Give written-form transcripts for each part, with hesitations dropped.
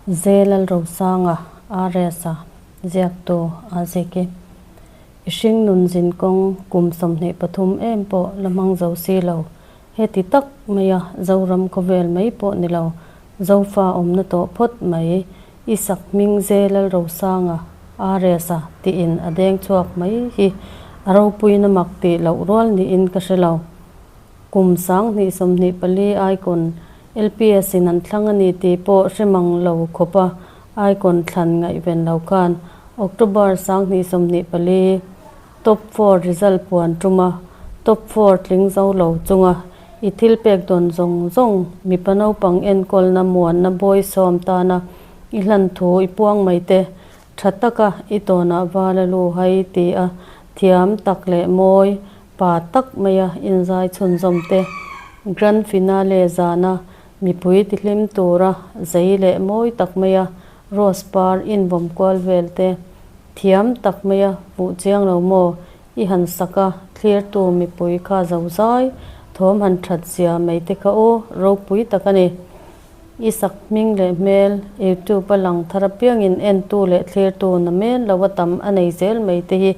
Zelalrosanga, RS-a, ziaktu a zik i, I hring nun zin kawng kum 23 em pawh la hmang zo si lo. Heti tak maia Zoram khawvel mai pawh ni lo, Zofa awmna tawh phawt mai, I sak hming Zelalrosanga, RS-a, tiin a deng chhuak mai hi a ropuina mak tih loh rual niin ka hre lo. Kum 2024 Icon LPS in an thlang a ni tih pawh hre mang lo khawp a, Icon thlan ngaihven lo khan October 2024 Top four result puan tum a, Top four tling zo lo chunga i thil pek dawn zawng zawng mipa naupang enkawlna muanna bawi sawm tana i hlan thu i puang mai te, tha taka i tawnah val a lu hai ti a thiam tak leh mawi pa tak maia inzai chhunzawm te, Grand Finale zana mipui tihlim tura zei leh mawi tak maia rose par invawm kual vel te, thiam tak maia fuh chiang lo maw i han sak a, thlirtu mipui kha zo zai thawm han that zia mai te kha aw ropui tak a ni. I sak hming leh hmel YouTube a lang thar apiangin entu leh thlirtu na men lo a tam a nei zel mai te hi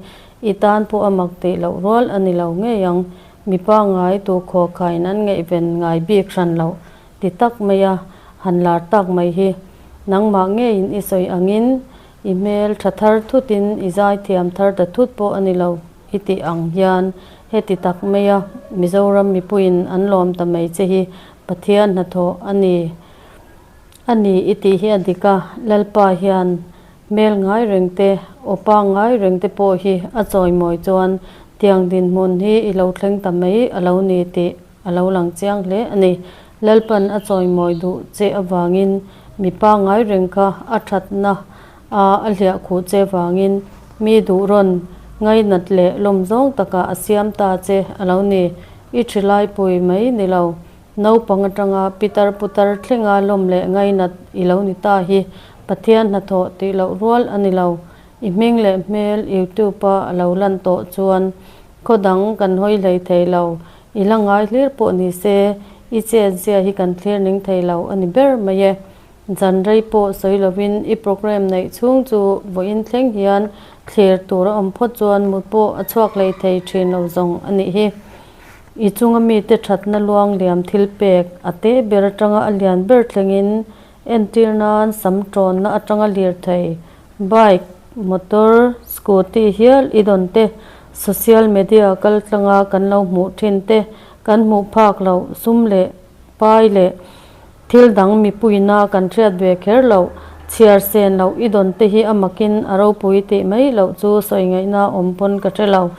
i tan pawh a mak tih loh rual a ni lo ngei ang. Mipa ngai tu khawkhain an ngaihven ngai bik hran loh ti tak mai a han lar tak mai hi. Nangmah ngeiin i sawi angin i hmel tha thar thutin i zaithiam thar ta thut pawh a ni lo i tih ang hian heti tak maia Mizoram mipuiin an lawm ta mai che hi Pathian hnathawh a ni a ni i tih hi a dik a, Lalpa hian hmel ngai reng te, aw pa ngai reng te pawh hi a chawimawi chuan tiang dinhmun hi i lo thleng ta mai a lo ni tih a lo lang chiang hle a ni. Lalpan a chawimawi duh che avangin mipa ngai reng kha a thatna a a hliah khuh che vangin mi duh rawn ngainat leh lawm zawng takah a siam ta che a lo ni. I ṭhi laipui mai ni lo, naupang aṭanga pitar putar thlenga lawm leh ngainat i lo ni ta hi Pathian hnathawh tih loh rual a ni lo. I hming leh hmel YouTube-a a lo lan tawh chuan khaw dang kan hawi hlei thei lo. I la ngai hlir pawh ni se, i chetzia hi kan thlir ning thei lo a ni ber mai e. Zan rei pawh sawi lovin i programme neih chhung chu vawiin thleng hian thlir tur a awm phawt chuan mut pawh a chhuak hlei thei thin lo zawng a nih hi. I chunga mite thatna luang liam thil pek a te ber atanga a lian ber thlengin entir nan sam tawnna atanga lirthei, bike, motor, scooty hial i dawn te, social media kaltlanga kan lo hmuh thin te kan hmuh phak loh sum leh pai leh Thil dang mipuina kan hriat ve kher loh, chhiar sen loh i dawn te hi a makin a ropui tih mai loh chu sawi ngaihna awm pawn ka hre lo.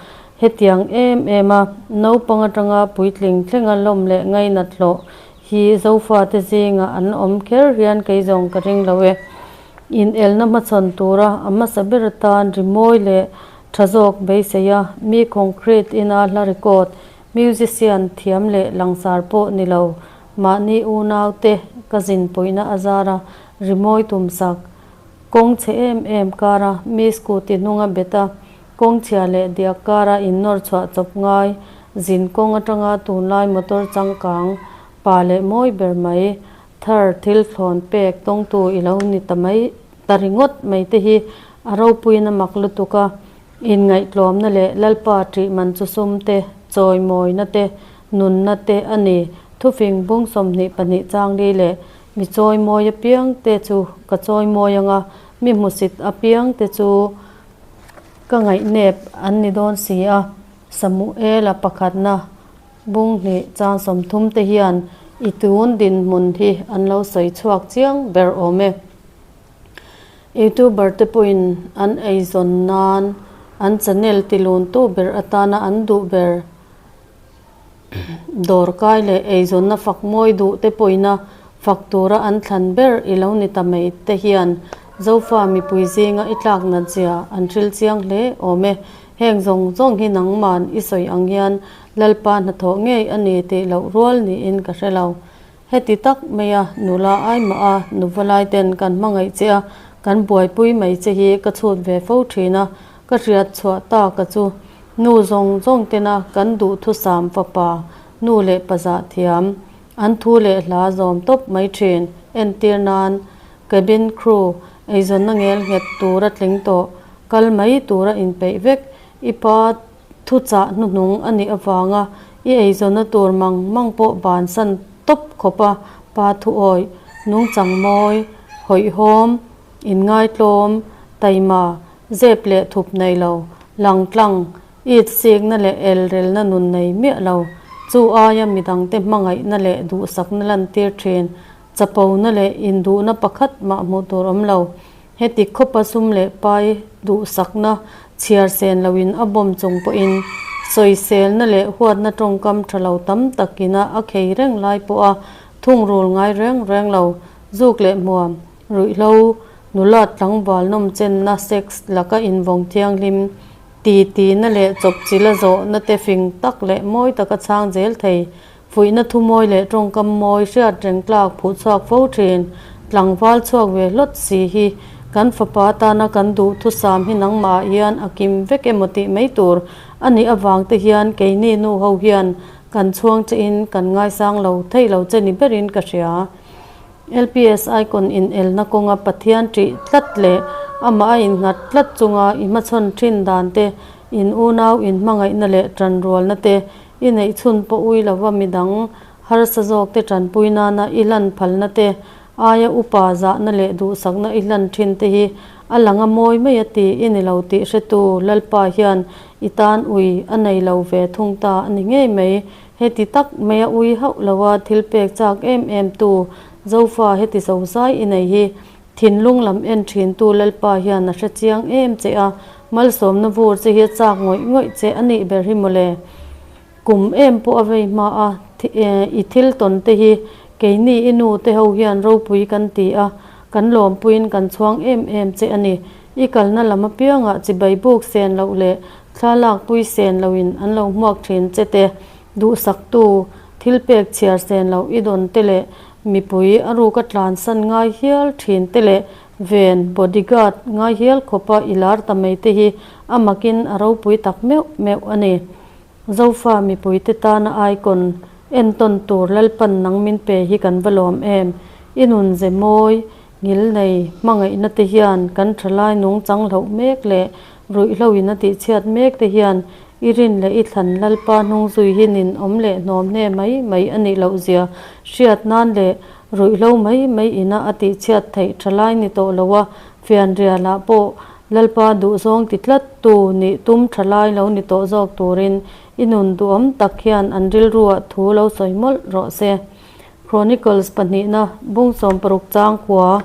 Hetiang em em a, naupang atanga puitling thlenga lawm leh ngainat hlawh hi Zofate zingah an awm kher hian kei zawng ka ring lo e. Inelna hmachhawn tura a hmasa ber atan rimawi leh tha zawk beisei a, mi concrete ina hla record, musician thiam leh langsar pawh ni lo Mahni unaute ka zinpuina a zar a, rimawi tumsak, kawng chhe em em kara mi scooty hnunga bet a, kawng chhia leh diak kara innawr chhuah chawp ngai, zin kawng atanga tunlai motor changkang pa leh mawi ber mai, thar thil thlawn pek tawngtu i lo ni ta mai ta ringawt mai te hi a ropuiin a mak lutuk a, inngaihtlawmna leh Lalpa ṭih man chu sum te, chawimawina te, Nunna te a ni. Thufing bung 22 changli leh mi chawimawi apiang te chu ka chawimawi anga, mi hmusit apiang te chu ka ngaihnep an ni dawn si a. Samuela pakhatna bung hnih chang 30 te hian i tun dinhmun hi an lo sawi chhuak chiang ber awm e. Youtuber te pawhin an eizawn nan an channel tiluntu ber atana an duh ber. Dawrkai leh eizawnna fak mawi duh te pawhina fak tura an thlan ber i lo ni ta mai te hian Zofa mipui zinga i tlak nat zia an hril chiang hle awm e. Heng zawng zawng hi nangman i sawi ang hian Lalpa hnathawh ngei a ni tih loh rual niin ka hre lo. Heti tak maia nula ai mah a nuva lai ten kan hmangaih che a, kan buaipui mai che hi ka chhut ve fo thin a, ka hriat chhuah tak a chu. Nu zawng zawng tena kan duhthusam fapa, nu leh pa zah thiam, An thu leh hla zawm tawp mai thin. Entir nan, cabin crew, eizawnna ngel nghet tura tling tawh, kal mai tura inpeih vek, i pa thuchah hnuhnung a nih avanga i eizawnna tur mang mang pawh bansan tawp khawp a, pa thuawih, nungchang mawi, hawihhawm, inngaitlawm, taima, zep leh thup nei lo, langtlang, it sikna leh elrelna nun nei miah lo, chu aia midangte hmangaihna leh duhsakna lantir thin, chapona leh induhna pakhat mah hmuh tur awm lo. Heti khawpa sum leh pai duhsakna chhiar sen loin a bawm chung pawhin sawiselna leh huatna tawngkam tha lo tam takina a khei reng lai pawha thungrul ngai reng reng lo, zuk leh hmuam, ruihhlo, nulat tlangval nawmchenna sex laka invawng thianghlim, Titina leh chawpchilh a zawhna te fing tak leh mawi taka chhang zel thei. Fuihna thumawi leh tawngkam mawi hriat reng tlak phuh chhuak fo thin. Tlangval chhuak ve hlawt si hi kan fapa tana kan duh thusam hi nangmah ah hian a kim vek emaw tih mai tur a nih avang te hian keini nu ho hian kan chhuang che in kan ngaisang lo thei lo che ni berin ka hria. LPS Icon inelna kawnga Pathian ṭih tlat leh amah a innghat tlat chunga i hmachhawn ṭhin dan te, in unau inhmangaihna leh ṭanrualna te, i neih chhun pawh ui lova midang harsa zawkte ṭanpui nana i hlan phalna te, aia upa zahna leh duhsakna i hlan ṭhin te hi a lang a mawi mai a ti i ni lo tih hretu Lalpa hian i tan ui a nei lo ve thung ta a ni ngei mai. Heti tak mai a ui hauh lo a, thil pek chak em em tu Zofa heti zozai i nei hi thinlung lam en thin tu Lalpa hian a hre chiang em che a, malsawmna vur che hi a chak ngawih ngawih che a nih ber hi mawle. Kum em pawh a vei hma a, i thil tawn te hi keini i nu te ho hian ropui kan ti a, kan lawmpuiin kan chhuang em em che a ni. I kalna lam apiangah chibai buk sen loh leh Thla lakpui sen loin an lo hmuak thin che te, duhsaktu, thil pek chhiar sen loh i dawn te leh mipui a ruka tlansan ngai hial thin te leh ven, bodyguard, ngai hial khawpa i lar ta mai te hi a makin a ropui tak meuh meuh a ni. Zofa mipuite tana icon entawn tur Lalpan nang min pe hi kan va lawm em? I nun ze mawi, ngil nei, hmangaihna te hian kan thalai nungchang hloh mek leh Ruihhlo in a tihchhiat mek te hian i rin leh i thlan Lalpa hnung zui hi nin awm leh hnawm hne mai mai a nih loh zia hriat nan leh ruihhlo mai mai ina a tihchhiat theih tha lai ni tawh lo a, fianrial ah pawh Lalpa duhzawng ti tlat tu nih tum tha lai lo ni tawh zawk turin i nun duhawm tak hian an rilru ah thu lo sawi mawlh rawh se. Chronicles pahnihna bung 60 chang kua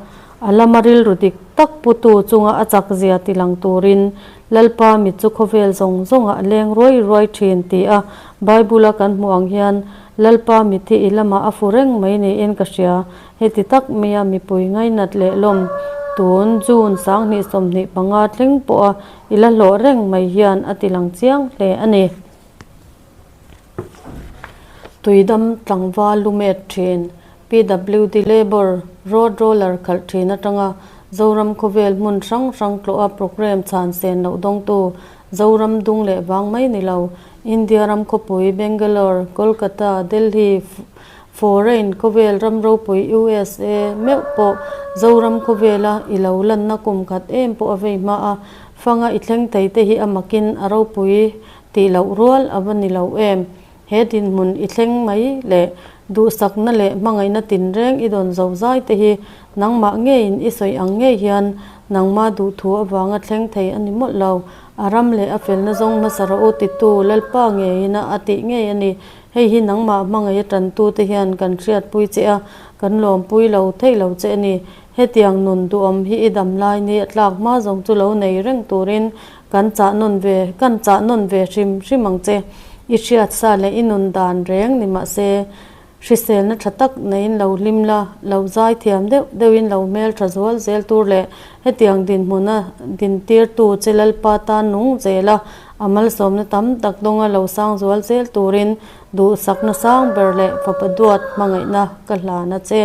a lama rilru dik tak putu chunga a chak zia ti lang turin Lalpa mit chu khawvel zawng zawngah a leng ruai ruai thin ti a Bible a kan hmuh ang hian Lalpa mit hi i lamah a fu reng mai niin ka hria. Heti tak maia mipui ngainat leh lawm tun June 2025 thleng pawha i la hlawh reng mai hian a ti lang chiang hle a ni. Tuidam tlangval lumet thin, PWD Labour Road Roller khalh thin atanga Zoram khawvel hmun hrang hrang tlawha programme chhan sen loh dawngtu Zoram dung leh vang mai ni lo, India ram khawpui Bangalore, Kolkata, Delhi, Foreign khawvel ram ropui USA meuh pawh Zoram khawvela i lo lanna kum khat em pawh a vei hma a, fanga i thleng thei te hi a makin a ropui Tih loh rual a va ni lo em? He dinhmun i thleng mai leh duhsakna leh hmangaihna tinreng i dawn zo zai te hi nangmah ngeiin i sawi ang ngei hian nangma duhthu avanga thleng thei a ni mawlh lo. A ram leh a felna zawng hmasa rawh u titu Lalpa ngeiin a a tih ngei a ni. Hei hi nangmah hmangaih a tantu te hian kan hriatpui che a, kan lawmpui lo thei lo che a ni. Hetiang nun duhawm hi i dam lai ni a tlak hma zawng chu lo nei reng turin Kan chah nawn ve, kan chah nawn ve hrim hrim ang che. I hriat sa leh i nun dan reng ni mah se, hriselna tha tak neiin lo hlim la, lo zai thiam deuh deuhin lo hmel tha zual zel tur leh hetiang dinhmuna dintirtu che Lalpa tan nung zel a, a malsawmna tam tak dawnga lo sang zual zel turin duhsakna sang ber leh fapa duat hmangaihna ka hlan a che.